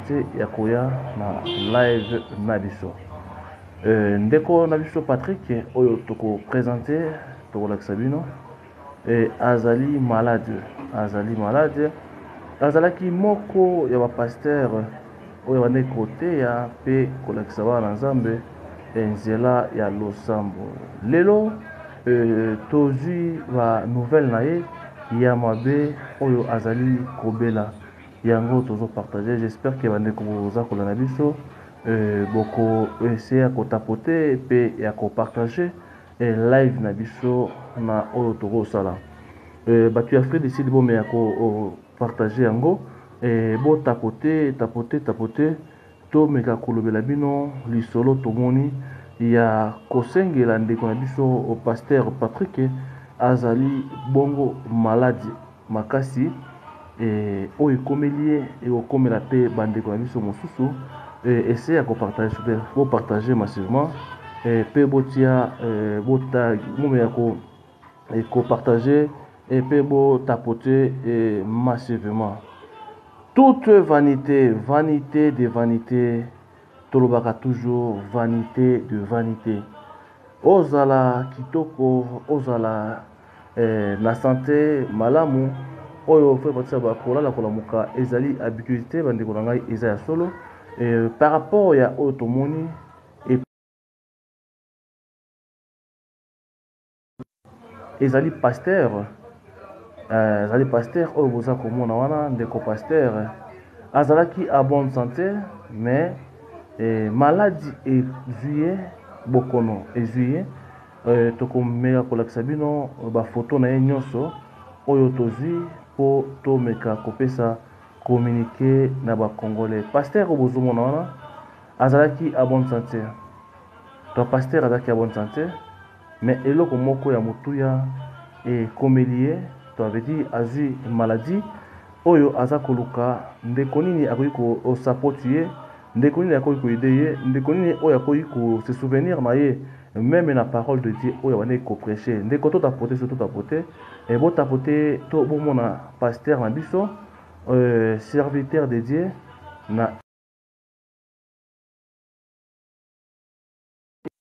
Te ya koya na live na biso. Ndeko na biso Patrick oyo toko presenter, tokolakisa bino, azali malade, azali malade, azalaki moko ya ba pasteur oyo abandaki koteya pe kolakisa bana na Nzambe nzela ya losambo. Lelo tozwi ba nouvelle na ye ya mabe oyo azali kobela. Yango tozo partager, j'espère que bandeko boza kolanda biso, boko essayer ya ko tapoter pe ya ko partager live na biso na oyo tokosala. Bato ya Afrique du Sud bomeya ko partager yango, bo tapoter, tapoter, tapoter, tomeka kolobela bino lisolo tomoni ya kosengela ndeko na biso pasteur Patrick azali bongo maladi makasi, oyo ekomeli ye ekokomela pe bandeko na biso mosusu. Essaye ya kopartage, bo partager massivement, pe botia, bota, momeya ko, kopartager, pe bo tapoter, massivement. Toute vanité, vanité de vanité, tolobaka toujours vanité de vanité. Ozala kitoko, ozala na santé malamu, oyo frère Patrice ba kolala kolamuka ezali habitude te, bandeko na ngai, eza ya solo. Par rapport ya oyo tomoni, ezali pasteur, ezali pasteur oyo boza komona wana, ndeko pasteur azalaki à bonne santé, mais maladie ezwi ye, bokono ezwi ye. Tokomeka kolakisa bino ba photo na ye nyonso oyo tozwi po tomeka kopesa communiqué na ba Congolais. Pasteur oyo bozomona wana azalaki à bonne santé. To pasteur azalaki à bonne santé, mais eloko moko ya motuya ekomeli ye, to veut dire azwi maladie oyo aza koluka ndeko nini akoki ko support ye, ndeko nini akoki koaider ye, ndeko nini oyo akoki ko se souvenir na ye, même na parole de Dieu oyo abandaki koprêcher. Ndeko to tapoter, so to tapoter, e bo tapoter to bomona pasteur na biso, serviteur de Dieu na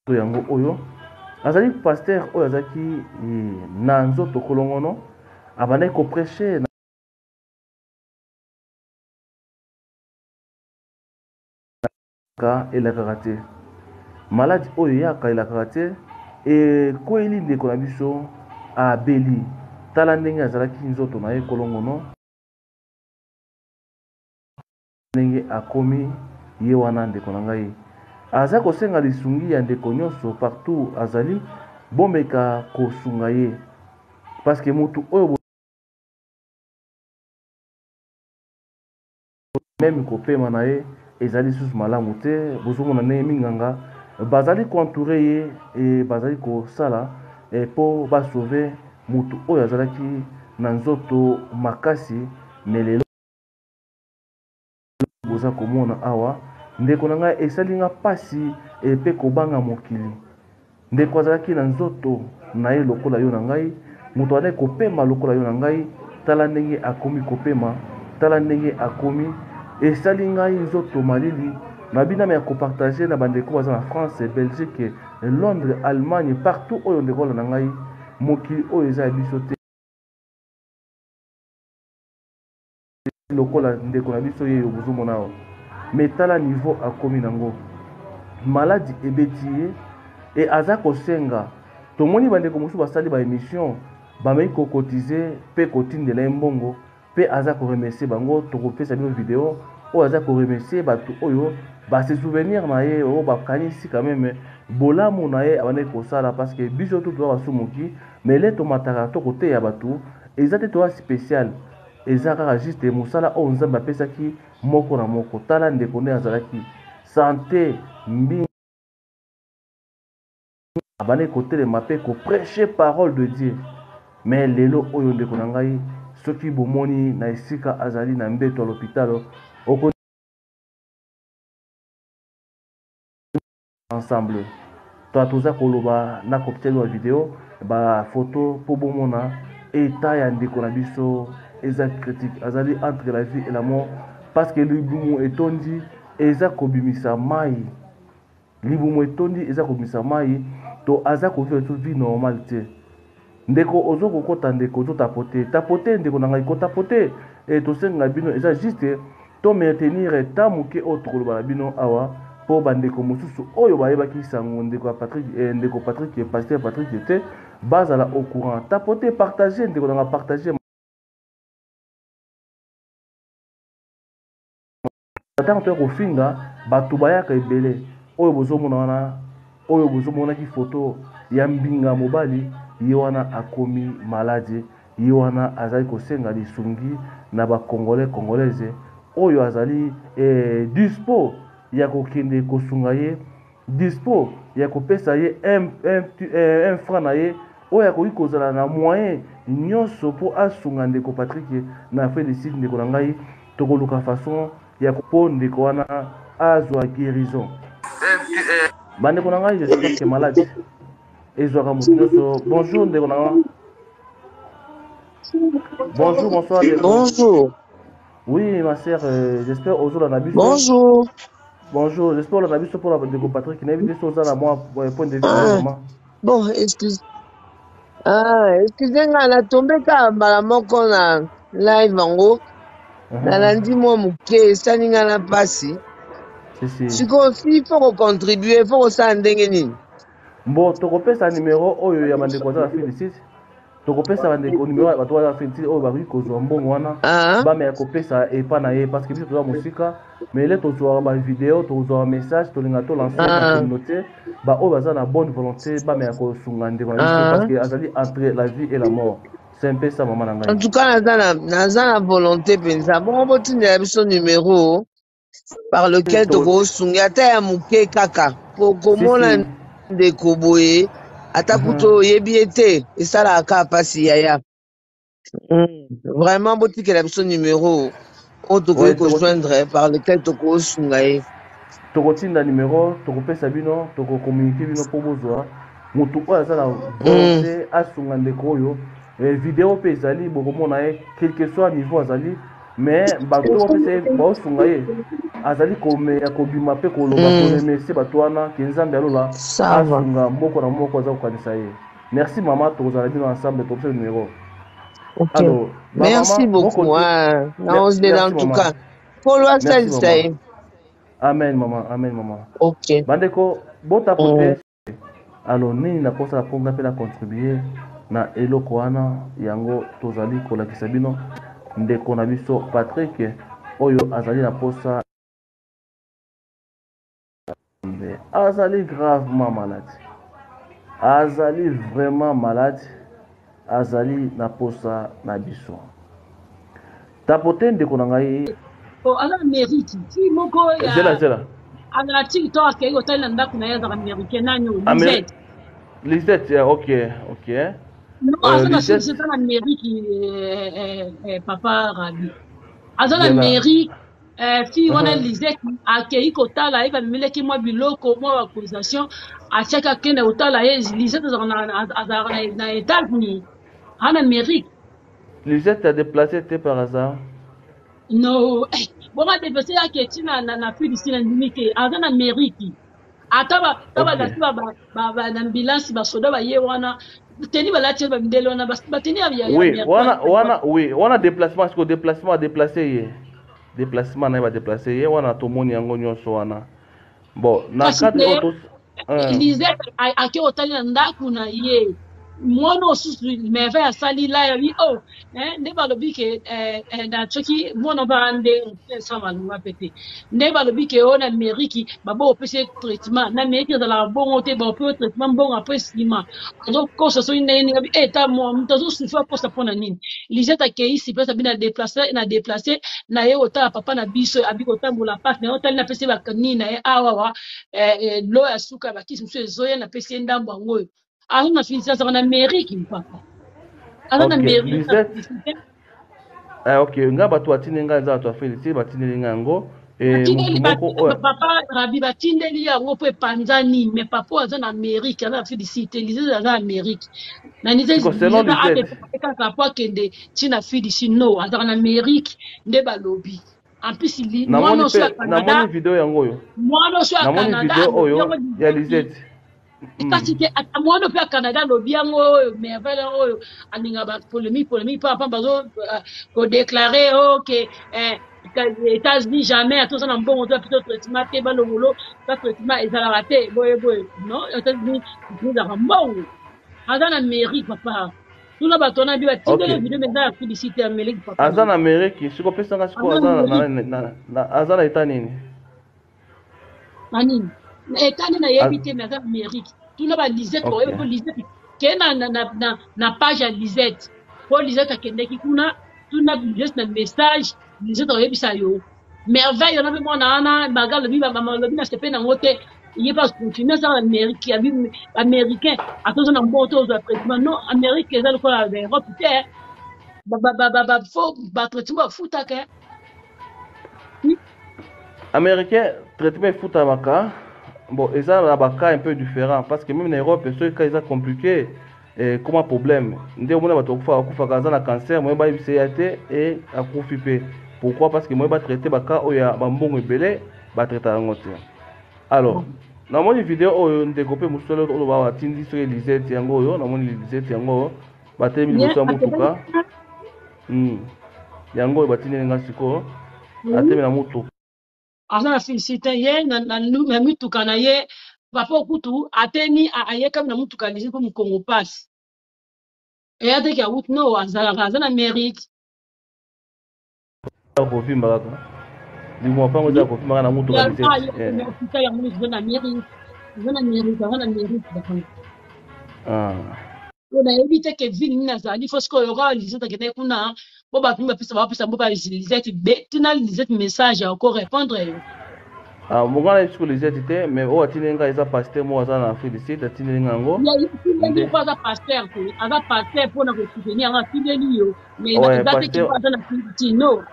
yango oyo azali pasteur oyo azalaki na nzoto kolongono, abandaki koprêcher na elakaka te, maladi oyo eyaka elakaka te, ekweli ndeko na biso abeli. Tala ndenge azalaki nzoto na ye kolongono, ndenge akomi ye wana. Ndeko na ngai aza kosenga lisungi ya ndeko nyonso partout azali, bomeka kosunga ye, parce que motu oyo même kopema na ye ezali lisusu malamu te. Bozomona ndenge minganga bazali koentourer ye e bazali kosala mpo basauver motu oyo azalaki na nzoto makasi. Mais lelo boza komona awa, ndeko na ngai, esali nga mpasi mpe kobanga mokili. Ndeko azalaki na nzoto na ye lokola yo na ngai, moto azalaki kopema lokola yo na ngai. Tala ndenge akomi kopema, tala ndenge akomi, esali ngai nzoto malili. Na binama ya kopartager na bandeko baza na France, Belgique, Londres, Allemagne, partout oyo ndeko olanda ngai, mokili oyo eza ya biso te. Lokola ndeko na biso ye yo bozomona awa, mais tala niveau akomi nango, maladi ebeti ye e aza kosenga. Tomoni bandeko mosusu basali ba émission, bameki kocotiser mpe kotindela ye mbongo, mpe aza koremercier bango. Tokopesa bino video oyo aza koremercier bato oyo base souvenir na ye, oyo bakanisi quand même bolamu na ye abandaki kosala, parce que biso tu toza basumuki, mais le tomataka to koteya bato eza te toza spécial, eza kaka juste mosala oyo Nzambe apesaki moko na moko. Tala ndeko nde azalaki santé mbinga, abandaki kotelema mpe koprêcher parole de Dieu. Mais lelo oyo, ndeko na ngai, soki bomoni na esika azali na mbeto ya l'hôpital, oko ensemble to toza koloba na kopesa ba video, ba photo mpo bomona état ya ndeko na biso eza critique, azali entre la vie et la mort. Parce que libumu etondi eza kobimisa mayi. Libumu etondi eza kobimisa mayi to aza ko vivre lisusu vie normale te. Ndeko ozo kokota ndeko ozo tapoter tapoter ndeko na ngai ko tapoter et tosenga bino eza juste to maintenir temps moke oyo tokoloba na bino awa po ba ndeko mosusu oyo bayebaki sango ndeko ya Patrick eh, ndeko Patrick pasteur Patrick te bazala au courant. Tapoter partager ndeko na ngai partager. Ntango toya kofinga bato bayaka ebele oyo bozomona wana oyo bozomonaki foto ya mbinga mobali ye wana akomi maladi ye wana azali kosenga lisungi na ba congolais congolaise oyo azali eh, dispo ya kokende kosunga ye dispo ya kopesa ye un franc na ye oyo akoki kozala na moyen nyonso mpo asunga ndeko Patrick na Felicite ndeko na ngai tokoluka façon ya mpo ndeko wana azwa guérison. Bandeko na ngai, j'espère que malade ezwaka moto nyonso. Bonjour ndeko na ngai. Bonjour, bonsoir ndeko. Bonjour. Oui, ma sœur, j'espère ozolanda biso. Bonjour. Bonjour, j'espère olanda biso mpona ndeko Patrick. Nayebi te so oza na mwa point de vue Ah, mama. bon, excuse. Ah, excusez nga na tombe kaka mbala moko na live yango. Nalandi mwa moke esali nga na mpasi. Si, si. Sikoyo si faut kocontribuer, faut kosala ndenge nini? Mbo tokopesa numero oyo ya bandeko baza na Félicite. Tokopesa bandeko numero ya bato baza na Félicite oyo bakoki kozwa mbongo wana Ah, bameka kopesa epa na ye parce que biso toza mosika mais le tozwaka ba video tozwaka message tolinga tolancer na ah, communauté ba oyo baza na bonne volonté bameka kosunga ndeko na biso parce ah. que azali entre la vie et la mort. C'est un peu ça mama na En ngai. tout cas, naza na volonté mpenza. Bongo botindela biso numéro par lequel tokosunga ata ya moke kaka po Si komona si. ndeko boye ata kutu oyebi ye te esalaka kaka mpasi yaya. Vraiment botikela biso numéro oyo tokoki Ouais, kojoindre par lequel tokosunga ye. Tokotinda numéro, tokopesa bino, tokocommuniquer bino mpo bozwa motu oyo aza na volonté asunga ndeko oyo. Video mpe ezali bokomona ye quel que soit niveau azali mais bato bapesa ye baosunga ye azali komeya kobima mpe koloba koremercier bato wana ke Nzambe alola Ça va. asunga moko na moko aza kokanisa ye. Merci mama, tokozala bino ensemble, tokopesa numéro. Ok. Alors Merci bamama bon beaucoup. côté. Ah, naozela Merci en tout mama. cas. Nkolo Merci asalisa mama. ye. Amen mama, amen mama. Ok. Bandeko botapote. Alors nini nakosala mpo nga mpe na contribuer na eloko wana yango tozali kolakisa bino ndeko na biso Patrick oyo azali na posa azali gravement malade, azali vraiment malade, azali na posa na biso. Tapote ndeko na ngai. Oh, aza na mérite ti moko ya Zela zela. Aza na TikTok akei kotali na ndako na ye azaka américain nani oyo Amérique. Lisette. Lisette, yeah, ok. Non, aza na Lisette. Aza na Amérique, papa Rabi aza na Zela. Amérique, fille wana Lisette akei kotala ye bamemelaki mwa biloko mwa bacotisation atiaki akende kotala ye. Lisette azalaka na États-Unis aza na Amérique. Lisette a déplacé te par hasard? No, bongo adéplacer ake ti na Félicie na ndimi te aza na Amérique ata balati na ambulance basoda baye wana teni balati bamindele wana bateni ya Oui, wana wana oui, wana déplacement siko déplacement déplacé ye. Déplacement na ye badéplacer ye wana tomoni yango nyonso wana. Bon, na Kasi cadre oyo to Lisette ake otali na ndako na ye mwana osusu merveille asali la yabi o nde balobi ke na soki mwana baa nde sa malonga mpe te nde balobi ke oyo na Amérique babo opesa ye traitement na Amérique ezalaka bongo te baope yo traitement mbongo apres nsima azokosa soki ndenge nini abi ta moto azosouffrir akosa mpona nini. Lisette akei sipesa abi na déplace na déplace na ye kotala papa na biso abi kotambola pasi na ye otali napesi ye banini na ye awawa lo ya suka ya bakisi mosusu ezoya napesi ye ndambo yango oyo aza na Félicité azalaka na Amérique papa aza na Ok, Amérique. Lisette. Ah, ok, nga bato batindi ngai eza bato ya Félicité batindeli ngai yango e batindeli motu moko oyo papa Rabi batindeli yango mpo epanzani mais papa oyo aza na Amérique aza na Félicité Lisette aza na Amérique na Siko selon Lisette kaka po akende ntina Félicie no azalaka na Amérique nde balobi. En plus mwana oso ya Canada, namoni video yango oyo, mwana oso ya Canada video oyo ya Lisette. Kasi te, ata mwana mpe ya Canada alobi yango oyo merveille oyo alinga ba polémique polémique pa pa bazo kodéclarer oke États-Unis jamais ata oza na mbongo to apesa traitement te, balongolo ba traitement ezalaka te boye boye. Non, États-Unis ezalaka mbongo. Aza na Amérique, papa. Tuna bato wana bi batindeli video, mais eza ya publicité Amérique, papa. Aza na Amérique. Siko opesanga siko, aza na état nini? Na nini, état nini nayebi te, mais aza na Amérique. Tuna ba Lisette oyo po Lisette ke na page ya Lisette, po Lisette akendeki kuna. Tuna Lisette na message, Lisette oyebisa yo. Merveille wana mpe mwana wana baga alobi, alobi na sepe nango te. Ye mpe aconfirme aza na Amérique. Abi américain ata oza na mbongo te, ozwa traitement. Non, Amérique eza lokola Europe te, faut batraitement bafutaka. Américain, traitement efutamaka. Bon, eza na bacas un peu différent, parce que même na Europe, soki cas eza compliqué, ekoma problème nde omona bato akufaka. Aza na cancer, moye bayebisa ya te e akufi mpe. Pourquoi? Parce que moye batraite bacas oyo ya bambongo ebele, batraita yango te. Alors namoni video oyo, ndeko mpe mosusu oyo batindi, soki Lisette yango oyo, namoni Lisette yango oyo batelemi liboso ya motuka. Yango oyo batindeli nga sikoyo, atelemi na motuka. Aza na félicité ye na mituka na ye, papa. Okutu atemi, ayekami na mutuka Lisette mpo mokongo pasi eya teke awuti. No, azalaka, aza na Amérique. Kovimba kaka limwa mpango eza kovimba kaka na mutuka Lisette. Yango eza na Amérique, eza na Amérique, aza na Amérique. Oyo nayebi te ke ville nini azali. Fo sikoyo kaka Lisette akendaki kuna mpo bato mingi bapesa, bapesa mpo ba Lisette tina Lisette message ya ko répondre yo. Ah, monga na siko Lisette te, mais oyo atindeli ngai eza pasteur moko aza na Afrique du Sud, atindeli ngai yango. Atindeli mpo aza pasteur te, aza pasteur mpona kosoutenir yango, atindeli yo, mais eza te kiko aza na tino.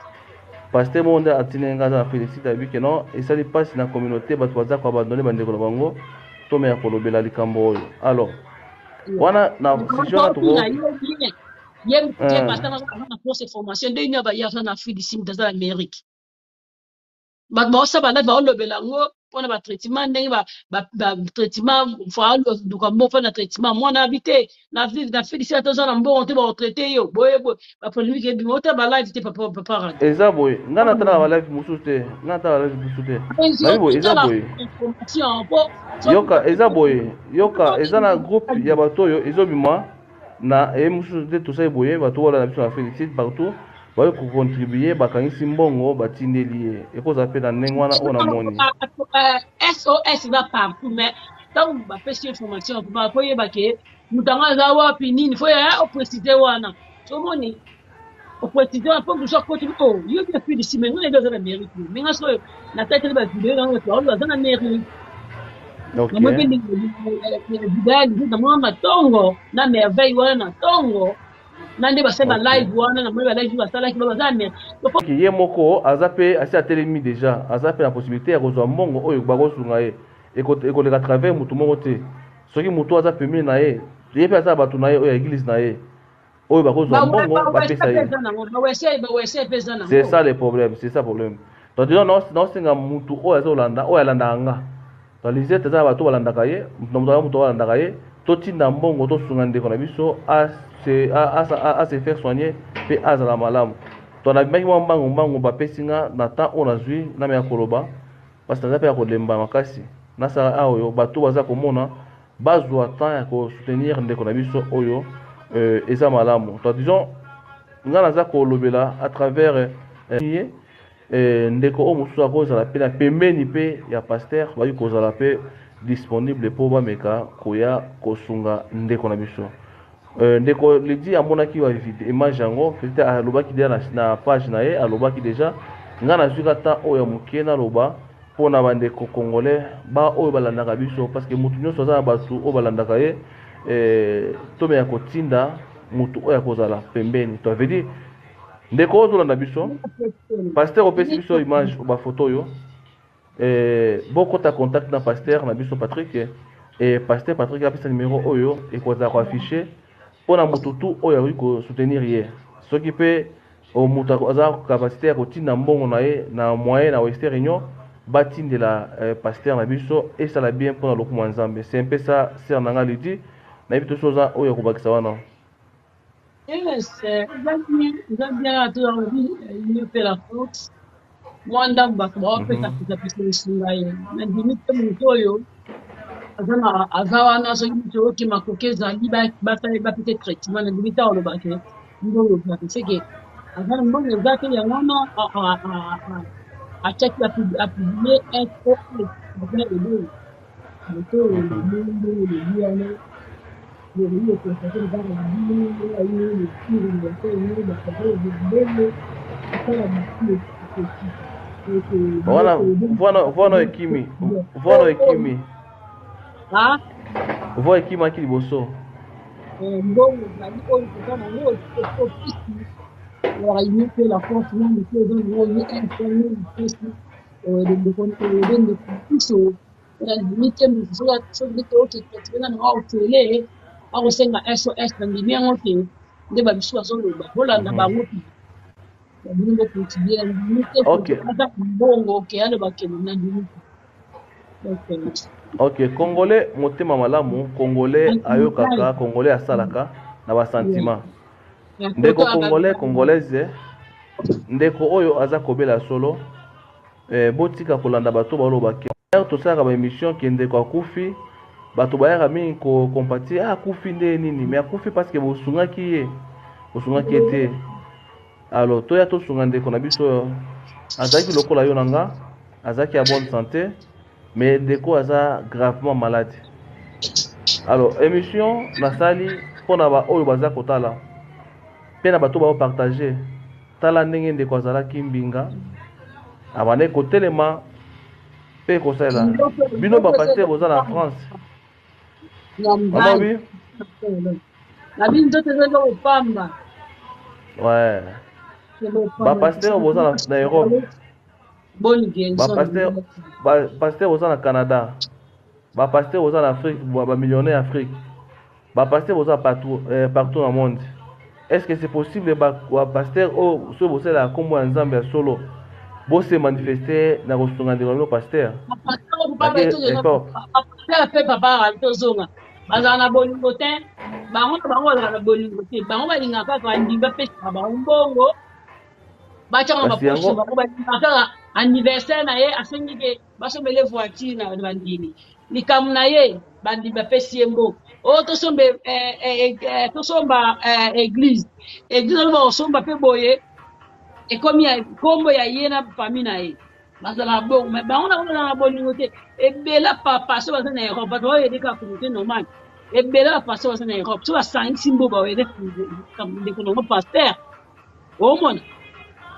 Pasteur moko nde atindeli ngai, aza na Afrique du Sud. Ayebi ke non, esali mpasi na communauté, bato baza koabandonner bandeko na bango. Tomeya kolobela likambo oyo. Alors wana na sujet wana toko Ye pasteur aza na force formation ndenge nini baye aza na Afrique du Sud, aza na Amérique. Bato baosala balade, baolobela yango mpona batraitement, ndenge batraitement luka mbongo mpona traitement. Mwana abi te na Félicité, ata oza na mbongo te, baotraite yo boye boye. Bapolémique ebima, ota balive te, papa, papa Radio. Eza boye, ngai natalaka balive mosusu te, ngai natalaka balive mosusu te. Nayebi boye, eza boye, yoka, eza boye, yoka, eza na groupe ya bato oyo ezobima na ye mosusu te. Tosali boye, bato wana na biso na Félicité partout bayoki kocontribuer, bakangisi mbongo, batindeli ye. Ekozala mpe na ndenge wana oyo namoni. SOS eza partout, mais ntango bapesi information, po yeba ke moto yango aza wapi, nini, fo oprécise wana. Omoni, oprécise wana mpo mosu akoti o yo bi Afrique du Sud, mais ngai nayebi aza na Amérique. Mais nga soyo natateli bavideo yango, bato baoyo aza na Amérique. Namoni mpe video, namona na ntongo na merveille wana na ntongo na nde basali balive wana, namoni balive basalaki, baza Amérique. Ye moko aza mpe asi atelemi déjà, aza mpe na possibilité ya kozwa mbongo oyo bakosunga ye. Ekoleka travers motu moko te. Soki motu aza pembeni na ye, ye mpe aza na bato na ye oyo ya église na ye oyo bakozwa mbongo, bapesa ye. C'est ça le problème, c'est ça problème. Donc déjà naosenga mutu oyo azolanda, oyo alandaka nga dans Lisette, eza na bato balandaka ye, na moto, moto oyo alandaka ye, totinda mbongo, tosunga ndeko na biso a se faire soigner mpe azala malamu. To nabimaki mwa mbangu mbangu, bapesi nga na temps oyo nazwi name ya koloba, parce naza mpe ya kolemba makasi. Nasala awa oyo bato baza komona, bazwa temps ya kosoutenir ndeko na biso oyo eza malamu. To disons nga naza kolobela à travers ye ndeko oyo mosusu akozala mpe na pembeni mpe ya pasteur, baki kozala mpe disponible mpo bameka koya kosunga ndeko na biso. Ndeko Lidi amonaki ba image yango, peut-être alobaki déjà na page na ye, alobaki déjà. Nga nazwi ka temps oyo ya moke naloba mpona bandeko congolais ba oyo balandaka biso, parce que motu nyonso aza na bato oyo balandaka ye. Tomeya kotinda motu oyo akozala pembeni. To veut dire, ndeko oyo ozolanda biso, pasteur opesi biso image, bafoto oyo, bokota contact na pasteur na biso Patrick. Pasteur Patrick apesa numéro oyo ekozala koaffiche mpona motu tu oyo akoki kosoutenir ye. Soki mpe Oyo moto aza capacité ya kotinda mbongo na ye na moyen na Western Union batindela eh, pasteur na biso esala bien mpona lokumu ya Nzambe. C'est un peu ça sœur na nga Lydie. Nayebi te soki oza oyo ya kobakisa wana. Yes, eh, eza bien, eza bien kaka tozala union mpe la force. Mwa ndambo bato baopesa pesa pesa esunga ye. Nandimi te moto oyo aza na aza wana soki moto oyoki makoki ezali basali bapesa traitement nandimi te aloba ke mbongo eza te seke aza na mbongo eza te yango wana atiaki apublie sos aza ebele moto oyo namoni ndenge olobi wana bokoki kokonstate kaka bino ayi mokili mbongo asala bisi Wana voix no ekimi. Voix no ekimi. Ah? Voix ekimaki liboso. Eh, mbongo ezali oyo toza nango opesi oyini mpe la force na moto oza nango oyi informe opesi ndeko ndeko biso nandimi te moto soki toyoki na nango ofele akosenga sos nandimi yango te nde babiso bazoloba bolanda bango te Bino bo continuer na ndimi te aza mbongo ke aloba ke na ndimi te. Ok, congolais motema malamu, congolais ayokaka, congolais asalaka na ba sentiment. Ndeko congolais, congolaise, ndeko oyo aza kobela solo, eh, botika kolanda bato baloba ke tosalaka ba émission ke ndeko akufi, bato bayaka mingi ko compatir, ah, akufi nde nini, mais akufi parce que bosungaki ye, bosungaki ye te. Alors toya tosunga ndeko na biso oyo azalaki lokola yo na nga, azalaki ya bonne santé, mais ndeko aza gravement malade. Alors émission nasali mpo na ba oyo baza kotala mpe na bato bao partager, tala ndenge ndeko azalaki mbinga, abandaki kotelema mpe kosalela bino ba pasteur boza na France. Mama obi nabi nzoto eza eloko pamba. Ouais. Ba pasteur boza na, na Europe. Bonne guérison. Ba pasteur ba pasteur boza na Canada. Ba pasteur boza na Afrique, ba millionnaire Afrique. Ba pasteur boza partout eh, partout dans le monde. Est-ce que c'est possible ba, ba pasteur oyo soki bosalelaka nkombo ya Nzambe ya solo bo se manifester na kosunga ndeko na bino pasteur? Pasteur pe papa tozonga bazala na bolingo te bango na bango bazala na bolingo te bango balingaka kaka bandimi bapesaka bango mbongo batiaka na bapoche bango balingaka kaka anniversaire na ye asengi ke basombele voiture na bandimi likambo na ye bandimi bapesi ye mbongo oyo oh, tosomba eh, eh, eh, tosomba église église aloba kosomba mpe boye ekomi ya nkombo ya ye na famille na ye bazalaka bongo me bango na bazalaka na bolingo te ebela papa so baza na europe bato baoyede kaka communauté normale ebele bapaster baza na europe so basangisi mbo baoyede ndeko nango paster omona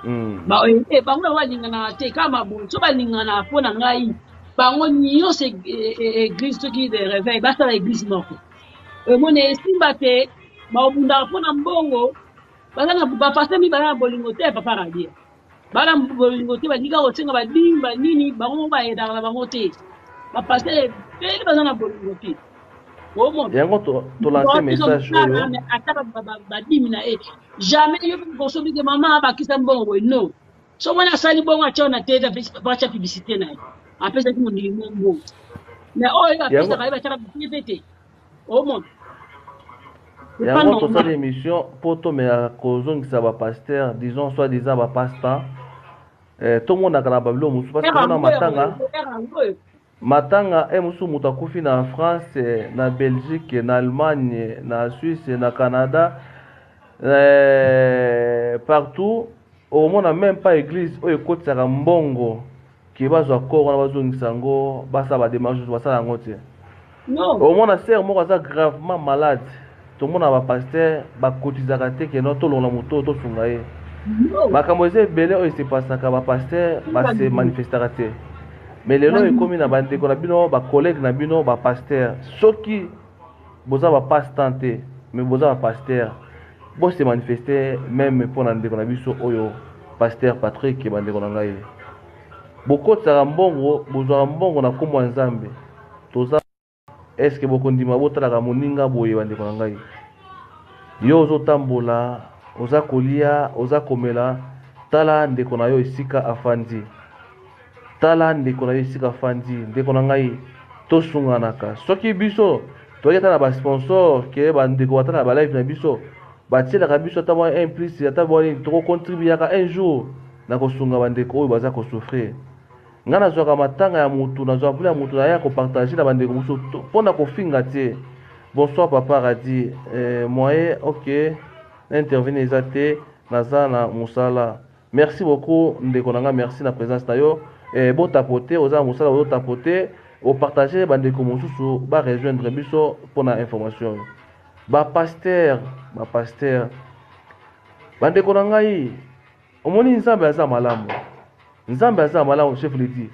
hmm. baoyede bango yango balinganaka te kaka mabongo so balinganaka mpo na ngai bango nyonso e, e, e, église soki de réveil basala église moko omona esimba te baobundaka mpo na mbongo baza na bapaster mingi baza na bolingo te papa radia bana bolingo te balingi kaka kosenga badimi banini bango moko bayedaka na bango te bapaster ebele baza na bolingo te omona yango tolance message oyo ata badimi na ye jamais yo mpe kosobi te mama abakisa mbongo boye no so mwana asali bongo atya na te atya publicité na ye apesaki mondimi mo mbongo mais oyo apesaka ye batyaka mpe te omona yango tosali émission mpo tomeka kozongisa bapaster disons soit disant bapasta eh, tomonaka na babilo mosusu parce que na matanga matanga e mosusu moto akufi na france na belgique na allemagne na suisse na canada eh, partout okomona même pas église oyo ekotisaka mbongo ke bazwa corps wana bazongisa yango basala ba démarche basala yango te omona sœur moko aza gravement malade tomona ba pasteur bakotizaka te ke no tolongola moto oyo tosunga ye makambo eza ebele oyo esepasaka ba pasteur base manifestaka te mais lelo ekomi na bandeko na bino ba collègue na bino ba pasteur soki boza ba passe temps te mais boza ba pasteur bo se manifester meme mpo na ndeko na biso oyo pasteur Patrick bandeko na ngai bokotisaka mbongo bozwaka mbongo na nkombo ya Nzambe toza eske bokondima botalaka moninga boye bandeko na ngai yo ozotambola. Oza kolia, oza komela, tala ndeko na yo esika afandi. Tala ndeko na yo esika afandi. Ndeko na ngai, tosunganaka. Soki biso toyaki ata na ba sponsor ke ba ndeko batala ba live na biso, batielaka biso ata mwa un plus, ata mwa nini, toko contribuaka un jour na kosunga ba ndeko oyo baza ko souffrir. Nga nazwaka matanga ya mutu, nazwaka problème ya mutu naya ko partager na ba ndeko mosusu mpo na kofinga te. Bonsoir papa Radi, eh, moyen ok na intervenir eza te, naza na musala. Merci beaucoup ndeko na nga, merci na presence na yo. Eh, bo tapoter, oza na musala ozo tapoter, o partager ba ndeko mosusu ba rejoindre biso mpo na information oyo. Ba pasteur, ba pasteur, ba ndeko na ngai, Omoni Nzambe aza malamu. Nzambe aza malamu chef Lydie.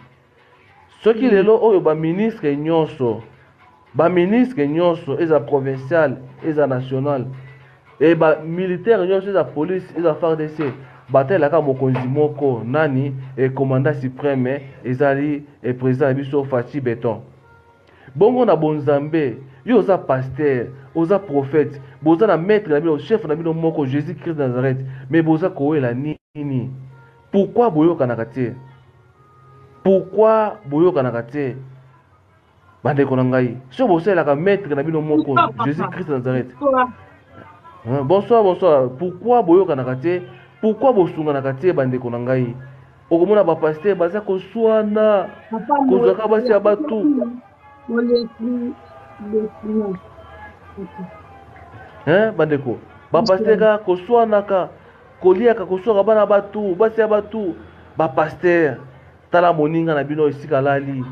Soki lelo oyo ba ministre nyonso, ba ministre nyonso eza provincial, eza national et ba militaire nyonso eza police, eza FARDC batelaka mokonzi moko nani e commandant supreme ezali e president na biso Fatshi Beton. Bongo na bonzambe yo oza pasteur oza prophète boza na maitre na bino chef na bino moko Jesus Christ de Nazareth mais boza kowela nini pourquoi boyokanaka te pourquoi boyokanaka te bandeko na ngai soki bosalelaka maitre na bino moko Jesus Christ de Nazareth bonsoir bonsoir pourquoi boyokanaka te pourquoi bosunganaka te bandeko na ngai Okomona ba pasteur baza koswana kozwaka basi ya batu. Hein bandeko ba pasteur kaka koswanaka koliaka koswaka bana batu basi ya batu ba pasteur tala moninga na bino esika alali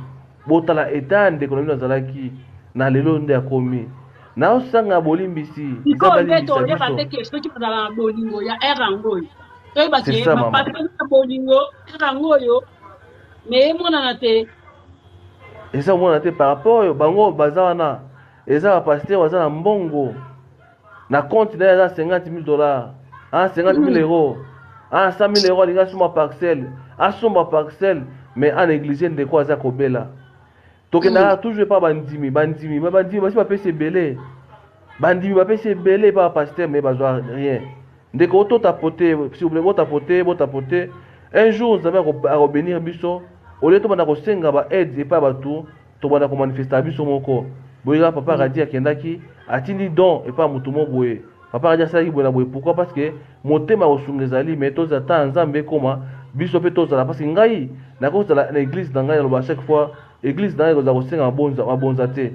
botala etat ya ndeko na bino azalaki na lelo nde akomi naosanga bolimbisi Nzambe alimbisa biso. Soki bazala na bolingo ya heure yango oyo toyeba ke bapatron na bolingo kaka yango oyo me emonana te. Eza komonana te par rapport oyo bango baza wana eza bapaster baza na mbongo na compte na ye aza 50 000 dollars a 50 000 euros a 100 000 euros alingi asomba parcelle asomba parcelle mais a néglige ndeko aza kobela tokendaka toujours epa bandimi bandimi me bandimi basi bapesi ebele bandimi bapesi ebele epa bapaster me bazwa rien ndeko totapote s'il vous plaît botapote botapote un jour nzambe akobenir biso olie tobanda kosenga ba aide epa bato tobanda komanifesta biso moko boye kaka papa radi akendaki atindi don epa motu mo boye Papa Radi asalaki boye na boye pourquoi parce que motema ya kosunga ezali mais tozala temps ya Nzambe ekoma biso pe tozala parce que ngai nakozala na eglise na ngai naloba chaque fois eglise na ngai ekozala kosenga mabonza mabonza te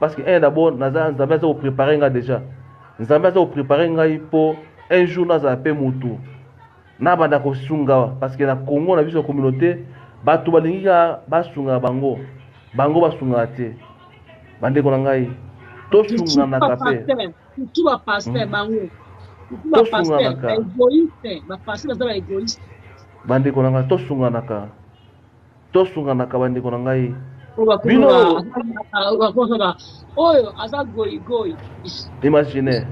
parce que un d'abord naza Nzambe aza ko préparer ngai déjà Nzambe aza ko préparer ngai po un jour nazala pe mutu nabanda kosunga parce que na Congo na biso communauté bato balingi kaka basunga bango bango basungaka te bandeko na ngai tosunganaka pe Surtout ba pasteur bango. Surtout ba pasteur ba egoïste, ba pasteur baza ba egoïste. Bandeko na ngai tosunganaka. Tosunganaka bandeko na ngai. Bino oyo aza goigoi. Imaginez.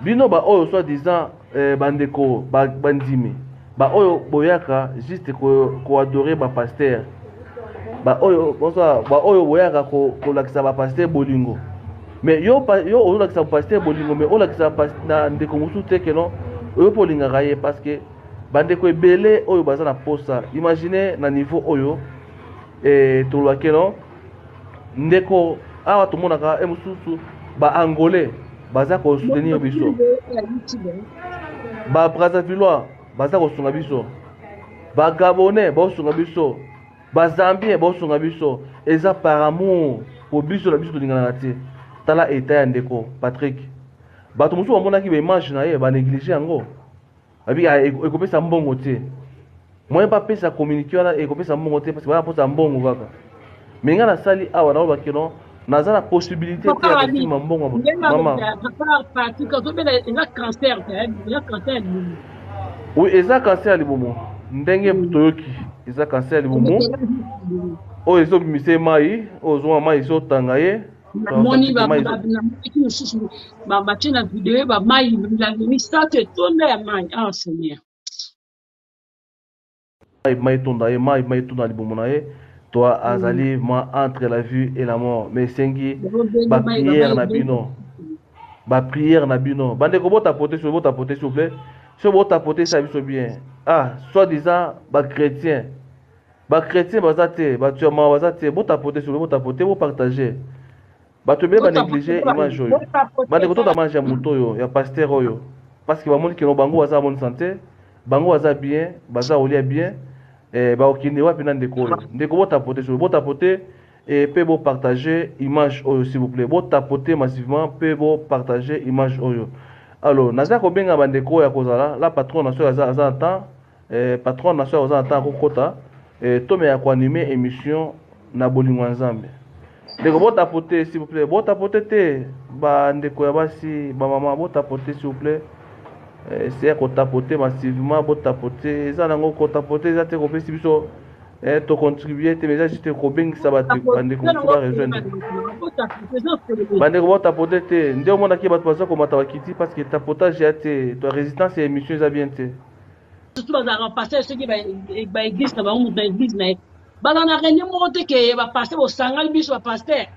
Bino ba oyo soit disant eh, bandeko bandimi ba oyo boyaka juste ko, ko adorer ba pasteur ba oyo bonsoir ba oyo boyaka ko kolakisa ba pasteur bolingo mais yo yo ozolakisa pasteur bolingo mais olakisa na ndeko mosusu te ke non oyo mpe olingaka ye parce que bandeko ebele oyo baza na posa imagine na niveau oyo eh, toloba ke non ndeko awa tomonaka e mosusu ba angolais baza kosoutenir biso ba brazzavillois baza kosunga biso ba gabonais baosunga biso ba zambien baosunga biso eza par amour po biso na biso tolinganaka te tala etat ya ndeko patrick bato mosusu bamonaki baimage na ye banéglige yango Babi ah, ekopesa mbongo te. Moyen bapesa communiqué wana ekopesa mbongo te parce que bana posa mbongo kaka. Mais nga nasali awa na ba kino naza na possibilité te ya kosimba mbongo ya moto. Mama. Papa Patrick azobela eza cancer te, eza cancer ya libumu. Oui, eza cancer ya libumu. Ndenge toyoki eza cancer ya libumu. Oyo ezobimisa ye mai, oyo ozomona mai ezotanga ye. Namoni namonaki mosusu batie na video ba mai milangi misato etonda ya mai ah seigneur mai etonda ye mai mai etonda libumu na ye to azali ma entre la vie et la mort mais esengi ba prière na bino. Ba prière na bino. Bandeko botapote sur botapote s'il vous plaît. Soki botapote esala biso bien. Ah, soit disant ba chrétiens. Ba chrétiens baza te, bato ya mawa baza te. Botapote s'il vous plaît, botapote, bopartager. Bato ebele ba négliger image oyo. Bandeko tota image ya moto oyo, ya pasteur oyo. Parce que bamoni kino bango baza bonne santé, bango baza bien, baza kolia bien. Eh, bakokende wapi na ndeko oyo? Ndeko botapote s'il vous plaît, botapote et pe bo partager image oyo s'il vous plaît. Bo tapoter massivement pe bo partager image oyo. Alors, naza kobenga bandeko oyo ya kozala la patron na soki aza aza na temps, eh, patron na soki aza na temps akokota eh, tomeya ko animer émission na bolingo ya Nzambe. Ndeko bo tapoter s'il vous plaît, bo tapoter te ba ndeko ya basi, ba mama bo tapoter s'il vous plaît. Eh, c'est ko tapoter massivement, bo tapoter eza nango ko tapoter eza te kopesi biso eh, to contribuer te mais eza juste kobengisa bato bandeko mosusu ba rejoindre bandeko botapote te nde omonaki bato baza komata bakiti parce que tapotage ya te to résistance ya émission eza bien te surtout bazalaka pasteur soki baeglise na bango moto na eglise na ye bazala na réunion moko te ke bapasteur bosangani biso bapasteur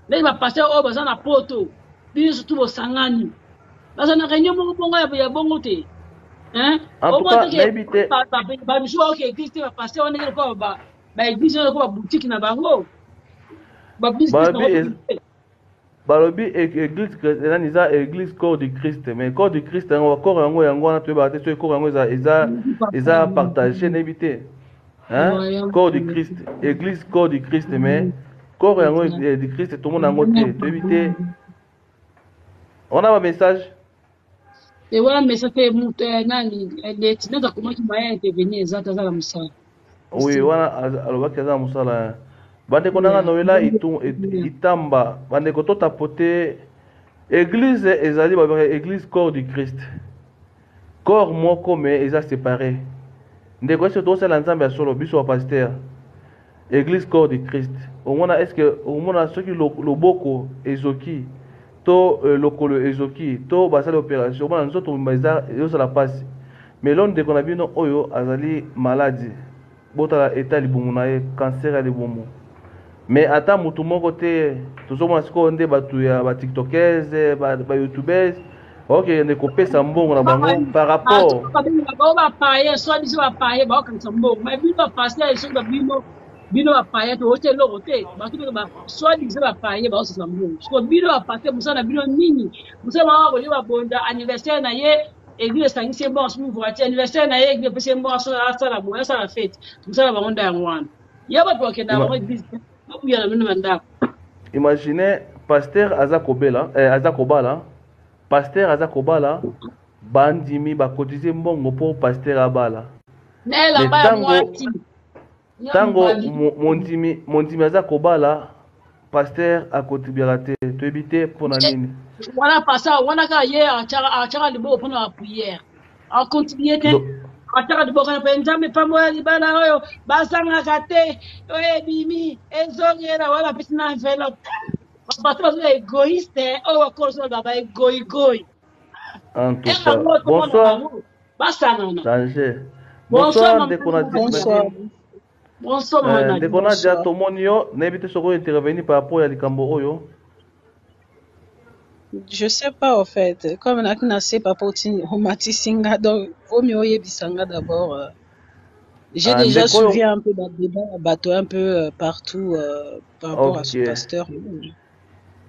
ndenge bapasteur oyo baza na poto biso surtout bosangani baza na réunion moko bongo ya bongo te bamisusu baoke église te bapasteur wana ndenge lokola baeglise wana lokola baboutique na bango babusiness balobi église nani eza église corps du Christ mais corps du Christ yango corps yango yango wana toyebaka te soki corps yango eza eza eza partage nayebi te hein corps du Christ église corps du Christ mais corps yango du Christ tomona yango te toyebi te wana ba message te wana message te moto eh, nani eh, leti nani akomaki moyen intervenir eza te aza na mosala oui wana alobaki aza na mosala bandeko nanga noela itamba bandeko totapote église ezali babengaka église corps du Christ corps moko mais eza séparé ndeko ese tosala nzambe ya solo biso ba pasteur Eglise corps du Christ omona est ce que omona soki loboko ezoki to euh, lokolo ezoki to basali operation omona nzoto mobimba eza ezosala pasi mais lo ndeko na bino oyo azali maladi botala eta libumu na ye cancer ya libumu mais ata mutu moko te tozomona sikoyo nde bato ya ba tiktokese ba, ba youtubese bakokende kopesa mbongo na bango par rapport bango bapaye soit biso bapaye bakokanisa mbongo mais bino bapaster soki babino bino bapaye tooti eloko te bato soit biso bapaye bakosisa mbongo siko bino bapaster mosala na bino nini mosala bango kolia babonda anniversaire na ye eglise esangisi ye mbongo asomi voiture anniversaire na ye eglise epesi ye mbongo asala boye asala fete mosala bango nde yango wana ya bato bakendaka bango eglise bakuya na bino bandako imagine pasteur aza kobela eh, aza kobala Pasteur aza kobala bandimi ba cotiser mbongo po pasteur abala. Mais tango tango mondimi mondimi aza kobala pasteur akotribuaka te toyebi te pona nini. Wana pasteur wana kaka ye atiaka liboko pona ba prière akontribue te atiaka liboko na mpe nzambe pambola libala oyo bazangaka te oyo ebimi ezongela wana apesi na enveloppe bato baza egoïste oyo bakolo ba ba egoigoi en tout cas bonsoir basangana danger bonsoir ndeko na bonsoir bonsoir eh, ndeko Nadia tomoni yo nayebi te soki intervenir par rapport ya likambo oyo Je sais pas au fait. Comme na sais pas pour omatisi nga donc vaut mieux oyebisa nga d'abord. Euh, j'ai ah, déjà suivi un peu ba débat bato un peu euh, partout euh, par rapport okay. à ce pasteur.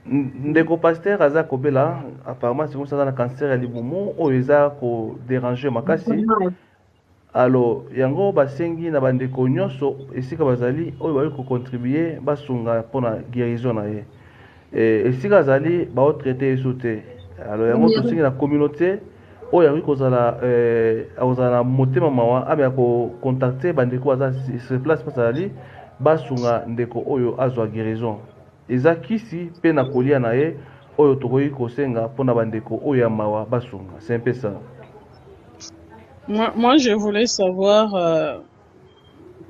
Ndeko pasteur aza kobela apparemment c'est comme ça na cancer ya libumu oyo eza ko déranger makasi. Alors yango basengi na bandeko nyonso esika bazali oyo bakoki ko contribuer basunga mpona guérison na ye. Eh, esika azali bao traiter ye so te. Alors yango tosengi na communauté oyo akoki kozala eh, akozala na motema mawa ameka ko contacter bandeko baza sur place place azali basunga ndeko oyo azwa guérison. Eza kisi pe na kolia na ye oyo tokoki kosenga pona bandeko oyo ya mawa basunga. C'est un peu ça. Moi, moi, je voulais savoir euh,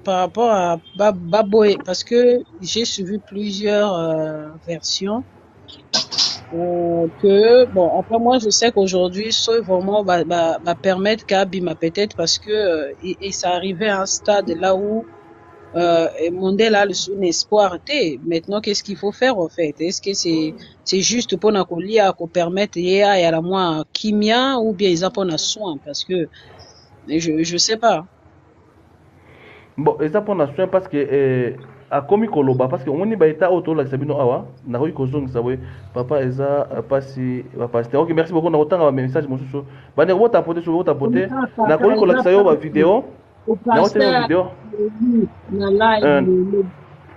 par rapport à Baboé, parce que j'ai suivi plusieurs euh, versions. Euh, que, bon, enfin, moi, je sais qu'aujourd'hui, ce vraiment va, va, va permettre qu'Abima, peut-être parce que, euh, et, et ça arrivait à un stade là où Mondele a lisusu na espoir te. Maintenant, qu'est-ce qu'il faut faire en fait? Est-ce que c'est juste mpona kolia, kopermettre ye ayala mwa kimia, ou bien eza mpona soin? Parce que je sais pas. Bon, eza mpona soin parce que akomi koloba, parce que omoni baétat oyo tolakisa bino awa. Nakoki kozongisa boye, papa, eza mpasi bapasteur. Ok, merci beaucoup. Nakotanga bamessage mosusu. Bandeko, botapote, soki botapote, nakoki kolakisa yo bavideo, nakotelema video. Na live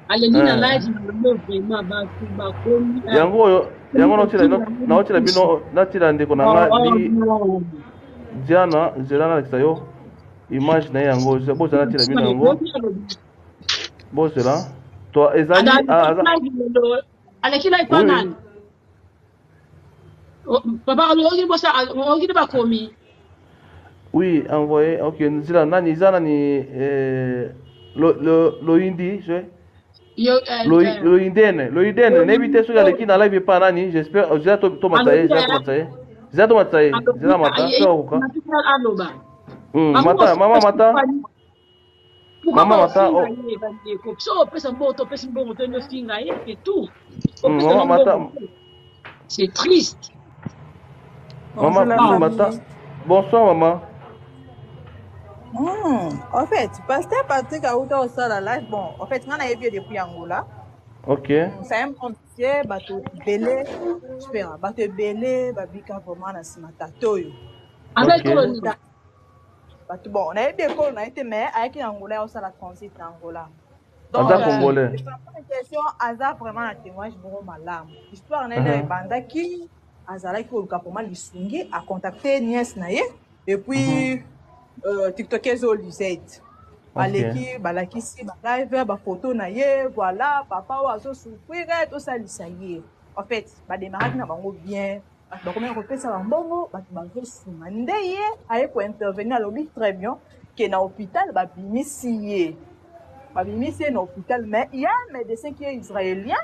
aleli, na live lelo, vraiment bato bakomi. Yango oyo, yango naotila bino, natila ndeko na nga li Diana nzela, nalakisa yo image na ye. Yango bozala, natila bino yango, bozela to ezali. Aleki live pa nani, papa? Oki bosa, oki bakomi. Oui, envoyé. Ok, nzela nani, eza nani, loyindi je loyindene, loyindene, nayebi te soki aleki na live epa nani. J'espère zela tomata ye, zela tomata ye, zela tomata ye, zela mata so akoka. Aloba. Mata, mama mata, mama mata. Bandeko, so opesa mbongo to opesi mbongo to nde ofinga ye, c'est tout. Mama mata. C'est triste. Mama mata, bonsoir maman. En fait, pasteur Patrick auta osala live. Bon, en fait, nga nayebi ye depuis Angola. C'est un bon dossier, bato ebele, j'espère, bato ebele babika vraiment na nsima tata oyo. Bato, bon, nayebi ekolo na ye te, mais ayaki na Angola, osala transit na Angola. Donc, aza congolais. Question, aza vraiment na témoignage moko malamu. Histoire na ye ebandaki, azalaki koluka vraiment lisungi, acontacte nièce na ye et puis tiktokeuse oyo Lisette baleki, balakisi balive, bafoto na ye. Voilà, papa oyo azosouffrir, tosalisa ye. En fait, bademaraki na bango bien, bato bakomaki kopesa bambongo, bato bazosunga. Nde ye aye kointervenir, alobi très bien ke na hôpital babimisi ye, babimisi ye na hôpital, mais il y a un médecin qui est israélien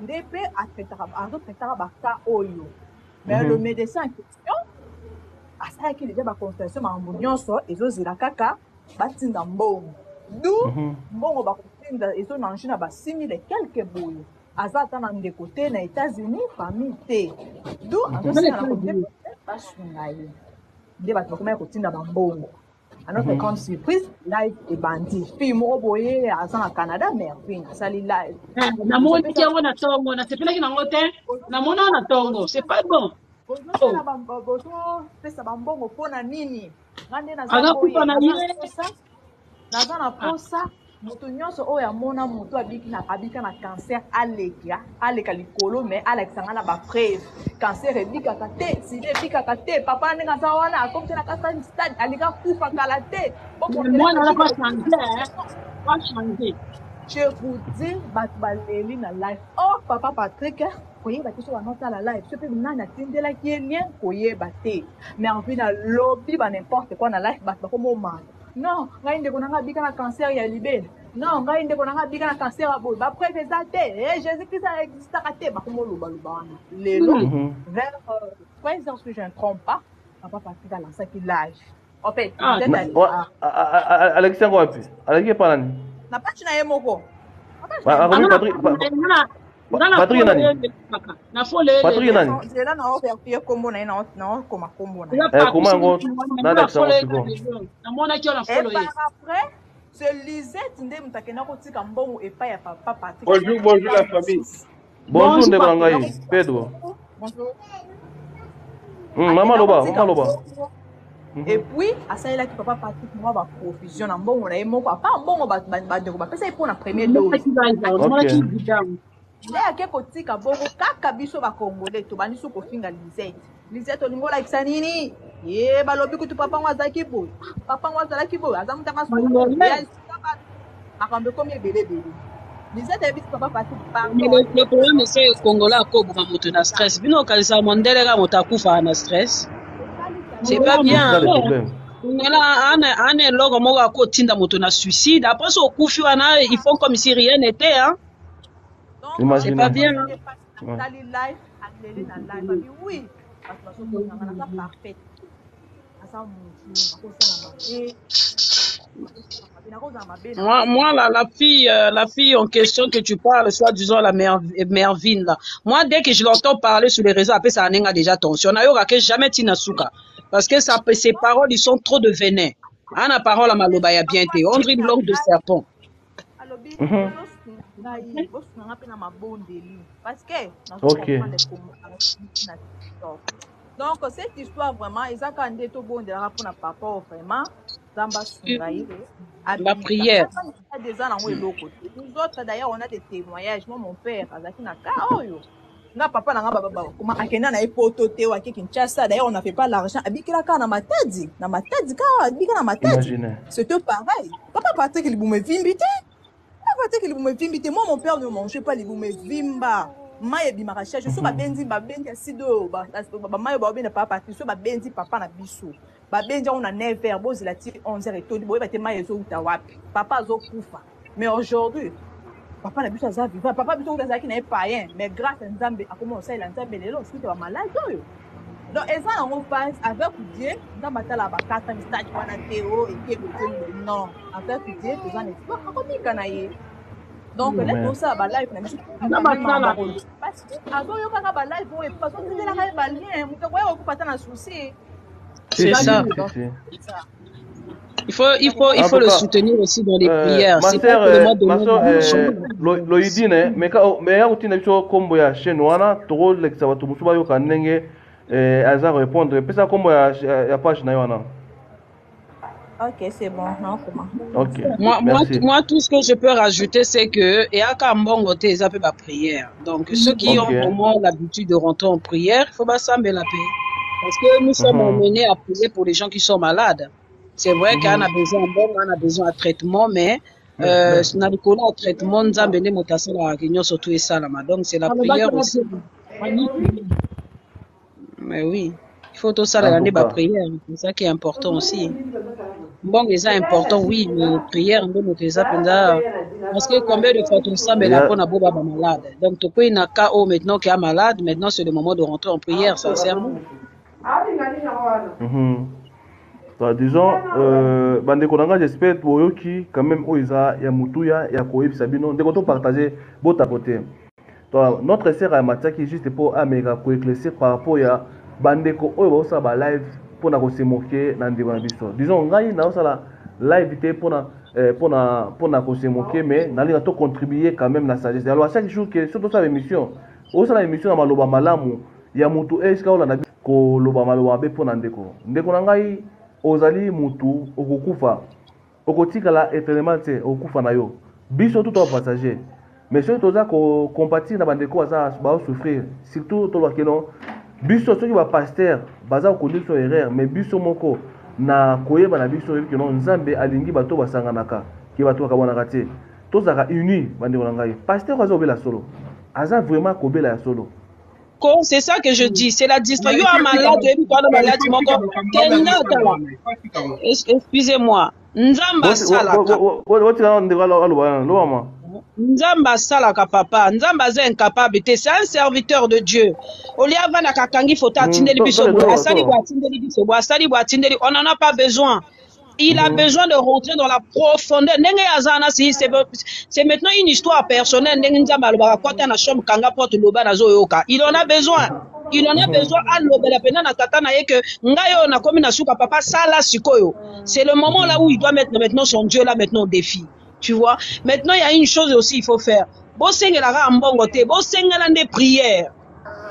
nde mpe azotraitaka bacas oyo. Mais le médecin en question asalaki déjà baconsultation, makambo nyonso, ezozela kaka batinda mbongo. Du mbongo bakotinda ezonange na ba 6000 et quelque boye. Aza ata na ndeko te na États-Unis, famille te, du azosenga na komite basunga ye. Nde bato bakomaki kotinda bambongo. À notre grande surprise, live ebandi, fille moko boye aza na Canada, Mervin, asali live. Namoniki yango na ntongo, nasepelaki nango te. Namona na ntongo, c'est pas bon. Bozopesa bambongo mpona nini? Nga nde Aza kufa na ye. Naza na posa moto nyonso oyo amona moto abika na cancer aleka, aleka likolo, mais alakisa nga na bapreuve. Cancer ebikaka te, sida ebikaka te. Papa ndenge aza wana, akomi te na kasa stade, alinga kufa kala te. Mwana wana pas changer, pas changer. Je vous dis, bato baleli na live. Or papa Patrick koyeba te so banotala live, so mpe nani atindelaki ye lien, koyeba te. Mervine alobi ba n'importe quoi na live, bato bakomomana: non, ngai ndeko na ngai abika na cancer ya libele, non, ngai ndeko na ngai abika na cancer ya boye, bapreuve eza te, e Jésus Christ aexistaka te. Bakomolobaloba wana. Lelo vers 13 heures, si je ne trompe pas, papa Patrick alansaki live. En fait, alekisi yango wapi? Aleki epa nani? Na page na ye moko. Akomi Patrick. Patrick nani? Patrick nani? Nzela na overifier kombo na ye, naokoma kombo na ye. Koma yango, nalakisa yango sikoyo. Namonaki yo na folo ye. Par après, c'est Lisette nde moto akenda kotika mbongo epai ya papa Patrick. Bonjour, bonjour la famille. Bonjour ndeko na ngai Pedro. Bonjour. Mama loba, mama loba. Et puis asalelaki papa Patrick mwa baprovision na mbongo na ye moko, apa mbongo bato bandeko bapesa ye mpona première dose. Nde ake kotika bongo kaka. Biso bacongolais tobandi so kofinga Lisette. Lisette, olingi olakisa nini? Ye balobi kutu papa ngo azalaki boye, papa ngo azalaki boye, aza mutanga, makambo ekomi ebele ebele. Lisette ayebisi papa Patrick pardon. Le problème, c'est congolais akoboma moto na stress. Bino okanisa mondele kaka moto akufaka na stress, c'est pas bien. Congolais ana eloko moko akotinda moto na suicide. Après so okufi wana, ils font comme si rien n'était, hein. C'est pas bien. Asali live, aleli na live, abi oui, bato bazobonganga, naza parfaite, aza motu nakosala mabe. Nakozala mabe na Moi, moi la fille en question que tu parles, soit disant la Mervine, là. Moi, dès que je l'entends parler sur les réseaux, après ça a déjà tension. D'ailleurs, que jamais tina suka. Parce que ça, ses paroles, ils sont trop de venin. Ana parole à maloba ya bien te. On dirait une langue de serpent. Alobi bosunga ngai, bosunga nga mpe na mabondeli parce que nazocomprendre na TikTok. Donc cette histoire vraiment eza kaka nde tobondelaka mpona papa oyo, vraiment Nzambe asunga ye. La prière. Eza nango eloko te. Nous autres d'ailleurs, on a des témoignages. Moi, mon père azalaki na cas oyo. Nga papa na nga koma akenda na ye Poto te, oyo ake Kinshasa. D'ailleurs, on n'avait pas l'argent, abikela kaka na Matadi, na Matadi kaka abika na Matadi. Imaginez. C'était pareil. Papa Patrick, libumu evimbi te. Papa Patrick, libumu evimbi te. Moi, mon père ne mangeait pas, libumu evimba, mai ebimaka chaque so. Babendi, babendi aside oyo, bamai oyo baobenda papa Patrick so, babendi papa na biso, babendi yango na 9 heures, bozela ti 11 heures etondi, boyeba te mai ezouta wapi, papa azokufa. Mais aujourd'hui papa na biso aza vivant. Papa biso kuta azalaki na ye païen, mais grâce ya Nzambe akoma kosalela Nzambe lelo suite ya bamaladi oyo. Donc eza nango phase. Avec Dieu, Nzambe atala ba 4 stade wana te o ekebe te. Non, avec Dieu toza na espoir, akomika na ye. Donc le tosala balive na biso parce que azoyokaka balive oyo, bazotindelaka ye balien, moto akoya kokufa ata na souci. C'est ça. Il faut le soutenir aussi dans les prières. Ma C'est pas sœur, seulement ma donner sœur, l'argent. Loidine, mais ya kotinda biso kombo ya chaîne wana, tokolekisa bato mosusu bayoka ndenge aza répondre. Epesa kombo ya page na ye wana. Ok, c'est bon, nakoma. Ok. Moi, Merci. moi, tout ce que je peux rajouter, c'est que, et mbongo te, eza pe ba prière. Donc, ceux qui ont vraiment l'habitude de rentrer en prière, il faut pas la paix. Parce que nous sommes emmenés à prier pour les gens qui sont malades. C'est vrai qu'on a besoin de bon, on a besoin de traitement, mais na likolo ya traitement, Nzambe nde moto asalaka nyonso tu esalama. Donc, c'est la prière aussi. Mais oui, il faut tosalela En nde tout cas. Baprière, c'est ça qui est important aussi. Mbongo eza important, oui, mais prière nde moto eza mpenza, parce que combien de fois tosambela mpona boba bamalade. Donc tokwei na cas oyo maintenant qui a malade, maintenant c'est le moment de rentrer en prière sincèrement. Donc, disons, bandeko na nga, j'espère boyoki quand même oyo eza ya motuya ya koyebisa bino. Ndeko, topartage, botapote. Donc notre sœur amatiaki juste mpo ameka koéclaircir par rapport ya bandeko oyo baosala balive mpona kose moquer na ndeko na biso. Disons, ngai naosala live te mpona kose moquer, mais nalinga tocontribuer quand même na sagesse. Alors à chaque jour que soki tosala émission, osala émission na maloba malamu ya motu esika olanda koloba maloba mabe mpona ndeko. Ndeko na ngai, ozali mutu okokufa, okotikala éternellement te, okokufa na yo. Biso tout toa passager, mais soki toza kocompatir na bandeko baza baosouffrir, surtout tolobaki no biso, soki bapasteur baza kokondi biso erreur, mais biso moko na koyeba na biso oyebi keno Nzambe alingi bato basanganaka, ke bato bakabwanaka te, tozalaka uni. Bandeko na ngai, pasteur aza kobela solo, aza vraiment kobela ya solo. C'est ça que je dis, c'est la distraction. Yo malade, oyebi kwana malade moko kenda tala. Excusez-moi, Nzambe asalaka. Otika ndeko aloba, lobama. Nzambe asalaka, papa. Nzambe aza incapable te. C'est un serviteur de Dieu. Olia avandaka, akangi foto, atindeli biso boye, asali boye, atindeli biso boye, asali boye, atindeli. On en a pas besoin. Il a besoin de rentrer dans la profondeur. Ndenge aza na si c'est maintenant une histoire personnelle, ndenge Nzambe alobaka kota na chambre, kanga porte, loba, nazoyoka. Il en a besoin. Il en a besoin alobela pena na tata na ye que ngai oyo nakomi na suka, papa, sala sikoyo. C'est le moment là où il doit mettre maintenant son Dieu là maintenant au défi. Tu vois? Maintenant, il y a une chose aussi il faut faire. Bosengelaka mbongo te, bosengela nde prière.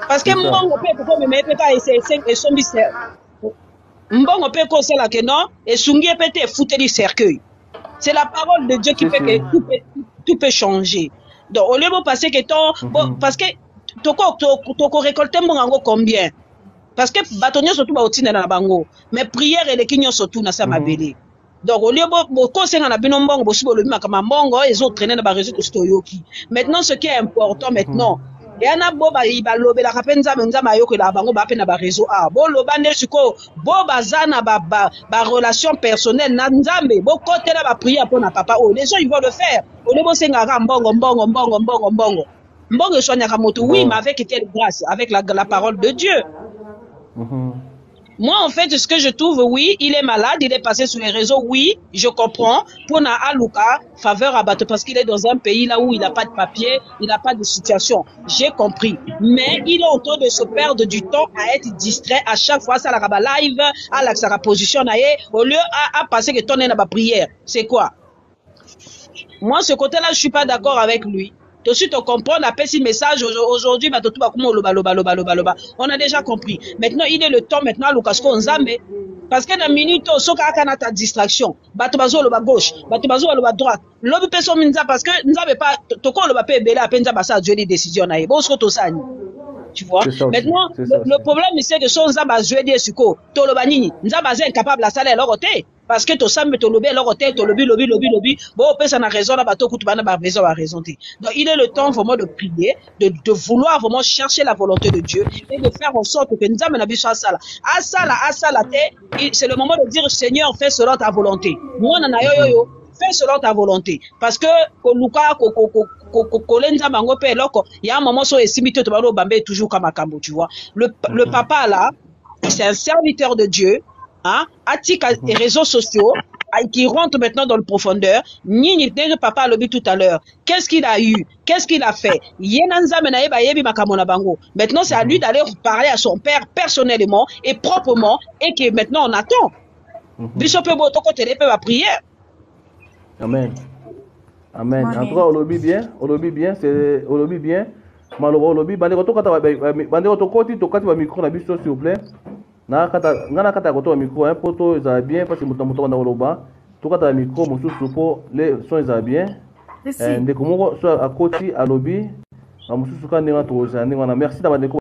Parce que mbongo pe komema ye pe ka esombi mbongo mpe kosala ke non, esungi ye mpe te, efuteli cercueil. C'est la parole de Dieu qui fait que tout peut changer. Donc au lieu bopasser que ton bon, parce que toko récolter mbongo yango combien, parce que bato nyonso tu baotindela na bango, mais prière eleki nyonso tu na sa mabele. Donc au lieu bokosenga na bino mbongo, bosi bolobi makambo ya mbongo ezotraîner na baréseau, tosi toyoki. Maintenant, ce qui est important maintenant, eya na bo balobelaka mpe Nzambe, Nzambe ayokelaka bango, baa mpe na baréseau awa. Boloba nde sikoyo, bo baza na barelation personnelle na Nzambe, bokotela baprière mpo na papa oyo. Les gens, ils vont le faire. Au lieu bosengaka mbongo, mbongo, mbongo, mbongo, mbongo, mbongo esoignaka moto, oui, mais avec quelle grâce? Avec la parole de Dieu. Moi, en fait, ce que je trouve, oui, il est malade, il est passé sur les réseaux, oui, je comprends. Pour na aluka, faveur à battre, parce qu'il est dans un pays là où il n'a pas de papier, il n'a pas de situation. J'ai compris. Mais il est en train de se perdre du temps à être distrait à chaque fois, ça la live, à la sa position, au lieu à passer que ton est dans ma prière. C'est quoi? Moi, ce côté-là, je suis pas d'accord avec lui. Tout de suite, on comprend, on appelle ce message aujourd'hui, bah, tout va comme loba, loba, loba, loba, loba. On a déjà compris. Maintenant, il est le temps maintenant, Lucas Nzambe. Parce que dans minute, soka akana ta distraction. Bato bazo loba gauche, bato bazo loba droite. Lobi peso minza parce que Nzambe pas toko loba pe ebele ape Nzambe asa azweli décision na ye. Bon, soko tosani. Tu vois? C'est ça aussi. Maintenant, C'est ça le aussi. problème c'est que son Nzambe azweli esiko. Toloba nini? Nzambe aza incapable asala eloko te. Parce que tosambe tolobi eloko te, tolobi lobi lobi lobi. Bon, opesa na raison na bato kutu bana ba raison ba raison te. Donc il est le temps vraiment de prier, de vouloir vraiment chercher la volonté de Dieu et de faire en sorte que Nzambe na biso asala. Asala, asala te, c'est le moment de dire Seigneur, fais selon ta volonté. Mwana na yo yo yo, fais selon ta volonté. Parce que koluka ko ko ko ko ko kole Nzambe yango pe eloko, il y a un moment so esimbi te to balo bambe toujours kama makambo, tu vois. Le papa là, c'est un serviteur de Dieu. Hein, atika les réseaux sociaux, qui rentre maintenant dans le profondeur. Nini, ndenge papa alobi tout à l'heure. Qu'est-ce qu'il a eu? Qu'est-ce qu'il a fait? Ye na Nzambe na ye ba yebi makambo na bango. Maintenant, c'est à lui d'aller parler à son père personnellement et proprement et que maintenant on attend. Biso pe bo toko tele pe ba prière. Amen. Amen. En Amen. tout cas, olobi bien, olobi bien, c'est olobi bien. Maloba olobi, bandeko tokata ba, ba, ba, bandeko tokoti, tokati ba micro na biso s'il vous plaît. Na kata, nga na kata koto ba micro, hein, poto ezala bien parce que moto na moto banda koloba. Tokata ba micro mosusu po le son ezala bien. Merci. Ndeko moko so akoti alobi, ba mosusu ka ndenge tokozala ndenge wana. Merci na bandeko.